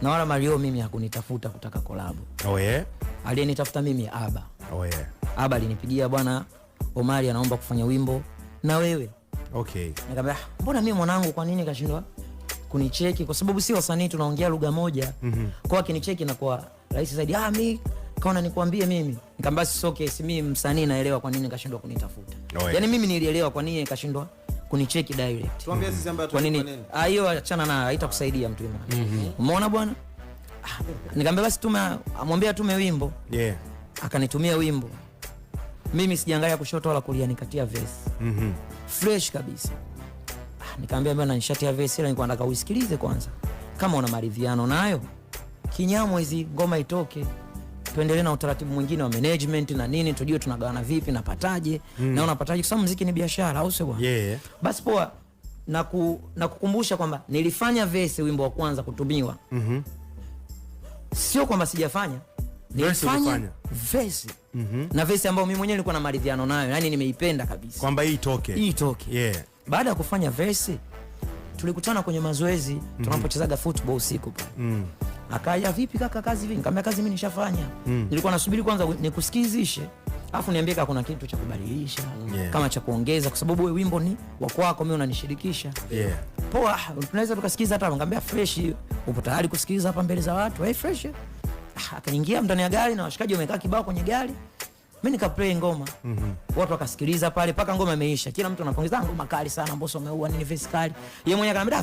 Na wala Mario mimi hakunitafuta kutaka collab. Oh yeah. Aliyenitafuta mimi Aba. Oh yeah. Aba alinipigia, "Bwana Omari anaomba kufanya wimbo na wewe." Nikamwambia, "Ah, mbona mimi mwanangu kwa nini kashindwa kunicheki?" Kwa sababu si wasanii tunaongea lugha moja. Kwa akinicheki inakuwa rahisi zaidi. "Ah, mi kaona nikwambie mimi." Nikamwambia, "Si okay, si mimi msanii naelewa kwa nini kashindwa kunitafuta." Oh, yeah. Yaani mimi nilielewa kwa nini kashindwa kunicheki direct. Tuambie sisi ambaye Kwa nini? hatujui kwa nini. Ah, hiyo achana nayo, haitakusaidia mtu imani. Umeona bwana? Ah, nikamwambia basi tume, amwambia atume wimbo. Akanitumia wimbo. Mimi sijaangalia kushoto wala kulia, nikatia verse. Fresh kabisa. Ah, nikamwambia bwana nishatia verse, ila nilikuwa nataka uisikilize kwanza. Kama una maridhiano nayo, kinyamwezi ngoma itoke. Tuendelee na utaratibu mwingine wa management na nini, tujue tunagawana vipi, napataje, na unapataje, kwa sababu muziki ni biashara, au sio bwana? Yeah. Basi poa, na kukumbusha kwamba nilifanya verse wimbo wa kwanza kutumiwa. Sio kwamba sijafanya. Verse Nilifanya ulifanya. verse. Na verse ambayo mimi mwenyewe nilikuwa na maridhiano nayo, yani nimeipenda kabisa. Kwamba hii itoke. Hii itoke. Baada ya kufanya verse, tulikutana kwenye mazoezi tunapochezaga football usiku pale. Akaja, "Vipi kaka, kazi vipi?" Nikamwambia, "Kazi mimi nishafanya. Nilikuwa nasubiri kwanza nikusikizishe, alafu niambie kama kuna kitu cha kubadilisha, kama cha kuongeza, kwa sababu wewe wimbo ni wa kwako, mimi unanishirikisha." "Poa, tunaweza tukasikiza hata?" Nikamwambia, "Fresh, upo tayari kusikiliza hapa mbele za watu?" "Hey, fresh." Ah, akaingia ndani ya gari na washikaji wamekaa kibao kwenye gari. Mimi nikaplay ngoma. Watu wakasikiliza pale mpaka ngoma imeisha. Kila mtu anapongeza, "Ah, ngoma kali sana, Mbosso ameua nini, verse kali." Yeye mwenyewe akaniambia